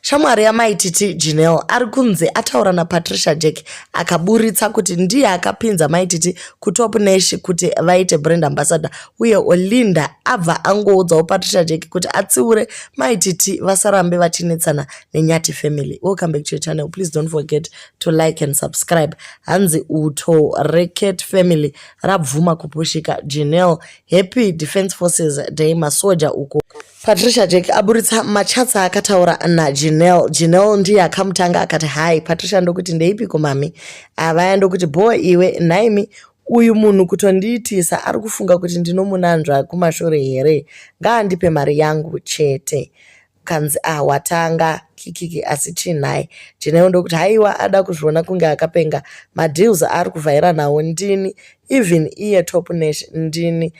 Shamwari yaMai Titi, Janelle, ari kunzi ataura naPatricia Jack akaburitsa kuti ndiye akapinza Mai Titi kuTop Nash kuti vaite brand ambassador uye Olinda abva angoudzawo Patricia Jack kuti atsiure Mai Titi vasarambe vachinetsana neNyati family. Welcome back to your channel. Please don't forget to like and subscribe. Hanzi uto reCat family rabvuma kupushika Janelle. Happy Defense Forces Day masoja uko. Patricia Jack aburitsa machats aakataura naJanelle. Janelle ndiye akamutanga akati hi. Patricia ndokuti ndeipiko mami? Avaya ndokuti bho iwe nhaimi uyu munhu kutondiitisa ari kufunga kuti ndinomunanzva kumashure here? Ngaandipe mari yangu chete. Kanzi ah watanga kikiki asi chinhai. Janelle ndokuti haiwa ada kuzviona kunge akapenga. Madeals aari kuvhaira nawo ndini even iye Top Nash ndini.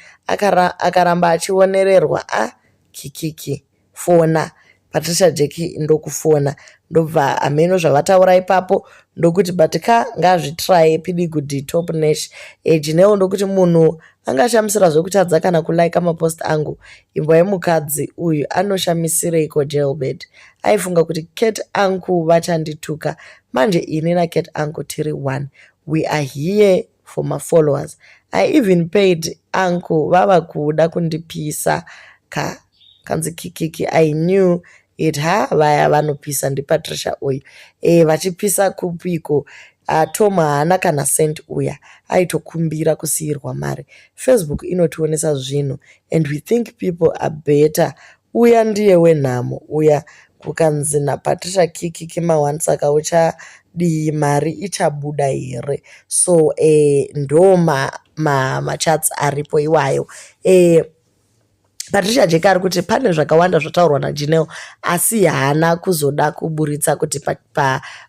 Akaramba achionererwa ah kikiki fona. Patricia Jack ndokufona ndobva hameno zvavataura ipapo ndokuti but ka ngazvitraye pidigudhi Top Nash. Janelle ndokuti munhu angashamisira zvekutadza kana kulaika mapost angu. Imbwa yemukadzi uyu anoshamisireiko jailbird. Aifunga kuti Cat uncle vachandituka. Manje ini naCat uncle tiri one. We are here for my followers. I even paid uncle vava kuda kundipisa ka kanzi kikiki I knew it ha vaya vanopisa ndiPatricia uyu. Vachipisa kupiko Tom haana kana cent uya aitokumbira kusiyirwa mari. Facebook inotionesa zvinhu and we think people are better. Uya ndiye wenhamo uya kukanzi naPatricia kikiki ma1 saka uchadii mari ichabuda here. So ndo machats aripo iwayo. Patricia Jack ari kuti pane zvakawanda zvataurwa naJanelle asi haana kuzoda kuburitsa kuti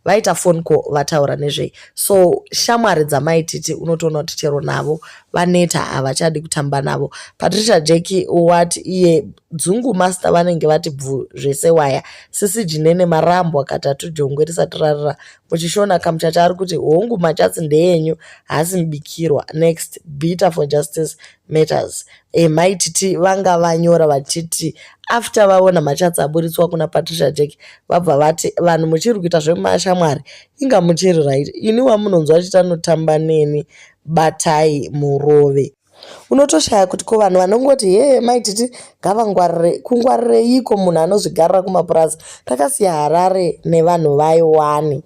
vaita phone call vataura nezvei. So shamwari dzamai Titi unotoona kuti chero navo vaneta havachadi kutamba navo. Patricia Jack wati iye dzungu master vanenge vati bvu zvese waya. Sisi Jinene marambwa katatu jongwe risati rarira. Muchishona kamuchacha ari kuti hongu machats ndeenyu haasi mubikirwa. Next bitter for justice matters. Mai Titi vanga vanyora vachiti after vaona machats aburitswa kuna Patricia Jack vabva vati vanhu muchiri kuita zvemashamwari inga muchiri right ini wamunonzwa achiti anotamba neni batai murove. Unotoshaya kuti ko vanhu vanongoti hee Mai Titi ngavangwarire kungwarireiko munhu anozvigarira kumapurazi takasiya Harare nevanhu vayo wani.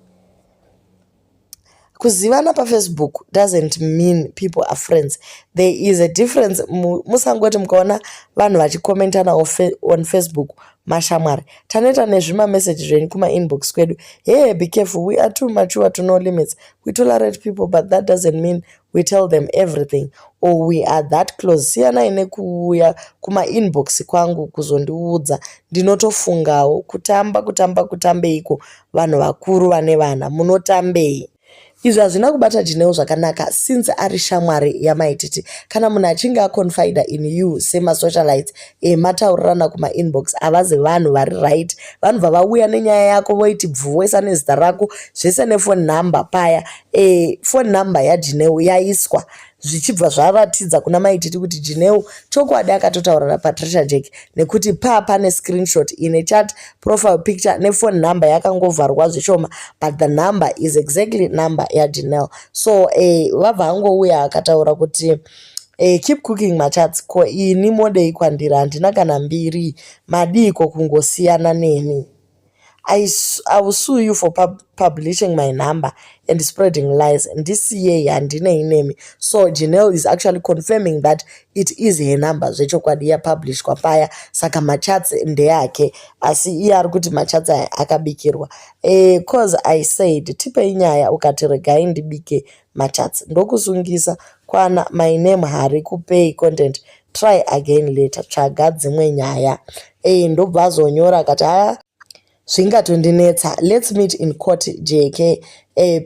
Kuzivana paFacebook doesn't mean people are friends. There is a difference. Musangoti mukaona vanhu vachikomentana on Facebook mashamwari. Taneta nezvimameseji zvenyu kumainbox kwedu. Hey, be careful. We are too mature to know limits. We tolerate people but that doesn't mean we tell them everything or we are that close. Siyanai nekuuya kumainbox kwangu kuzondiudza. Ndinotofungawo kutamba kutamba kutambeiko vanhu vakuru vane vana munotambei. Izvi hazvina kubata Janelle zvakanaka since ari shamwari yaMai Titi. Kana munhu achinge aconfida in you semasocialites mataurirana kumainbox havazi vanhu vari right. Vanobva vauya nenyaya yako voiti bvuwesa nezita rako zvese nephone number paya. Phone number yaJanelle yaiswa zvichibva zvaratidza kuna Mai Titi kuti Janelle chokwadi akatotaura naPatricia Jack nekuti pane screenshot ine chat profile picture nephone number yakangovharwa zvishoma but the number is exactly number yaJanelle. So vabva angouya akataura kuti keep cooking machats ko ini modei kwandiri handina kana mbiri madiko kungosiyana neni. I will sue you for publishing my number and spreading lies. Ndisiyei handinei nemi. So Janelle is actually confirming that it is her number zvechokwadi yapublishwa paya saka machats ndeyake asi iye ari kuti machats aya akabikirwa. Cause I said tipei nyaya ukati regai ndibike machats ndokusungisa kwana my name hari kupei content try again later tsvaga dzimwe nyaya. Ndobva azonyora akati haya zvingatondinetsa let's meet in court jk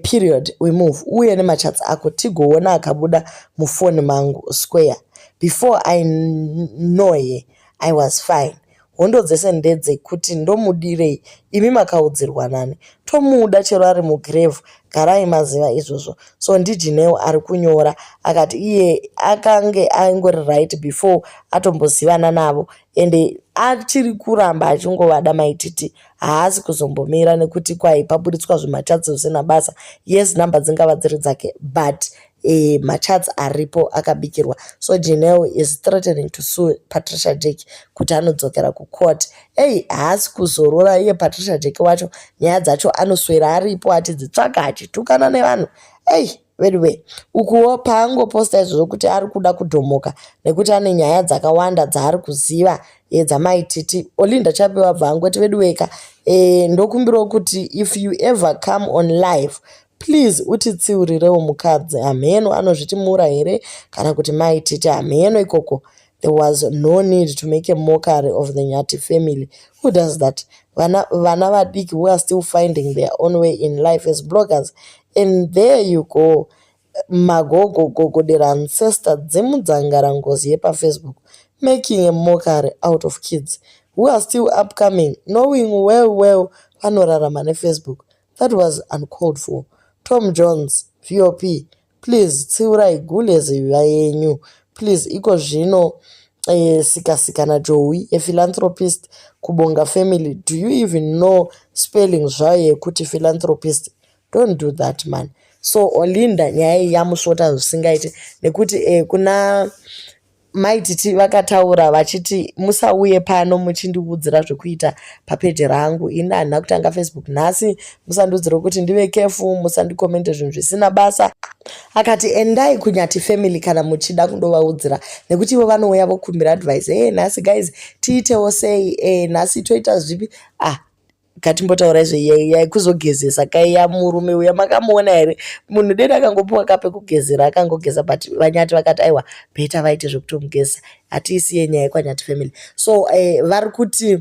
period we move uye nemachats ako tigoona akabuda mufoni mangu square before I know her I was fine hondo dzese ndedzekuti ndomudirei imi makaudzirwa nani tomuda chero ari mugrave garai maziva izvozvo so ndiJanelle ari kunyora akati iye akange angori right before atombozivana navo ende Achiri kuramba achingovada Maititi, haasi kuzombomira nekuti kwai paburitswa zvimachats zvisina basa. Yes, nhamba dzingava dziri dzake, but machats aripo akabikirwa. So Janelle is threatening to sue Patricia Jack kuti anodzokera kucourt. Ei, haasi kuzorora iye Patricia Jack wacho. Nyaya dzacho anoswera aripo achidzitsvaga, achitukana nevanhu. Ei, anyway, ukuwo paangoposta izvozvo kuti ari kuda kudhomoka nekuti ane nyaya dzakawanda dzaari kuziva dzaMaititi, Olinda Chapel abva angoti, "Veduweka, ndokumbirawo kuti if you ever come on live, please utitsiurirewo mukadzi." Hamheno anozviti Mura here kana kuti Maititi, hamheno ikoko. There was no need to make a mockery of the Nyati family. Who does that? Vana vadiki who are still finding their own way in life as bloggers, and there you go, magogo gogodera ancestor dzemudzangara ngozi yepaFacebook, making a mockery out of kids who are still upcoming, knowing well well vanorarama neFacebook. That was uncalled for. Tom Jones VOP, please tsiurai gule ziva yenyu, please. Iko zvino sika sika naJoey, a philanthropist kubonga family. Do you even know spelling zvayo yekuti philanthropist? Don't do that, man. So Olinda, nyaya iyi yamusvota zvisingaiti nekuti kuna Maititi vakataura vachiti, "Musauye pano muchindiudzira zvekuita papeji rangu. Ini handina kutanga Facebook nhasi. Musandiudzire kuti ndive careful, musandikomente zvinhu zvisina basa." Akati, "Endai kuNyati family kana muchida kundovaudzira, nekuti ivo vanouya vokumbira advice. E, nhasi guys tiitewo sei? E, nhasi toita zvipi?" Ah, ngatimbotaura izvo. Yaikuzogezesa kaiya murume uya, makamuona here? Munhu deni akangopiwa kapekugezera, akangogeza, but vaNyati vakati, "Aiwa, better vaite zvekutomugezesa." Hatiisiye nyaya yekwaNyati family. So vari kuti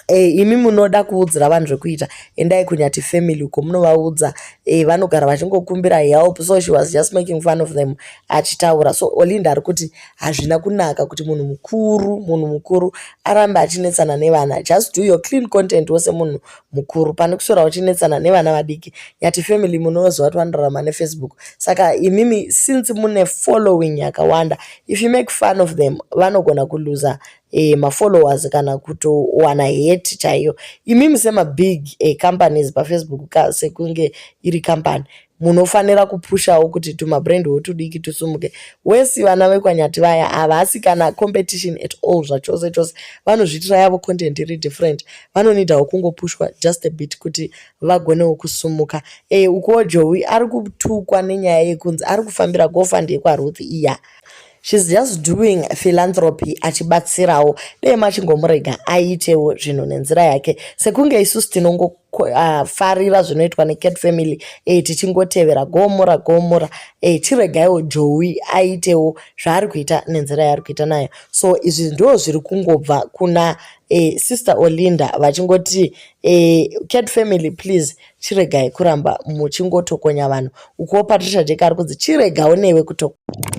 imi munoda kuudzira vanhu zvekuita, endai kuNyati family uko munovaudza. Vanogara vachingokumbira help. So she was just making fun of them achitaura. So Olinda ari kuti hazvina kunaka kuti munhu mukuru arambe achinetsana nevana. Just do your clean content wose munhu mukuru, pane kuswera uchinetsana nevana vadiki. Nyati family munoziva kuti vanorarama neFacebook, saka imimi since mune following yakawanda, if you make fun of them, vanogona kuluza mafollowers kana kutowana hate chaiyo. Imimi semabig companies paFacebook, sekunge iri company, munofanira kupushawo kuti tumabrandwo tudiki tusumuke. Wesi vana vekwaNyati vaya havasi kana competition at all zvachose chose. Vanozviitira yavo content iri different. Vanonidawo kungopushwa just a bit kuti vagonewo kusumuka. Ukuwo Joey ari kutukwa nenyaya yekunzi ari kufambira GoFund yekwaRuth iya. She's just doing philanthropy, achibatsirawo. Dei machingomurega aitewo zvinhu nenzira yake, sekunge isusu tinongofarira zvinoitwa neCat family, tichingotevera gomora gomora. Chiregaiwo Joey aitewo zvaari kuita nenzira yaari kuita nayo. So izvi ndo zviri kungobva kuna Sister Olinda vachingoti, "Cat family, please chiregai kuramba muchingotokonya vanhu." Ukuwo Patricia Jack ari kunzi chiregawo newe kutokonya.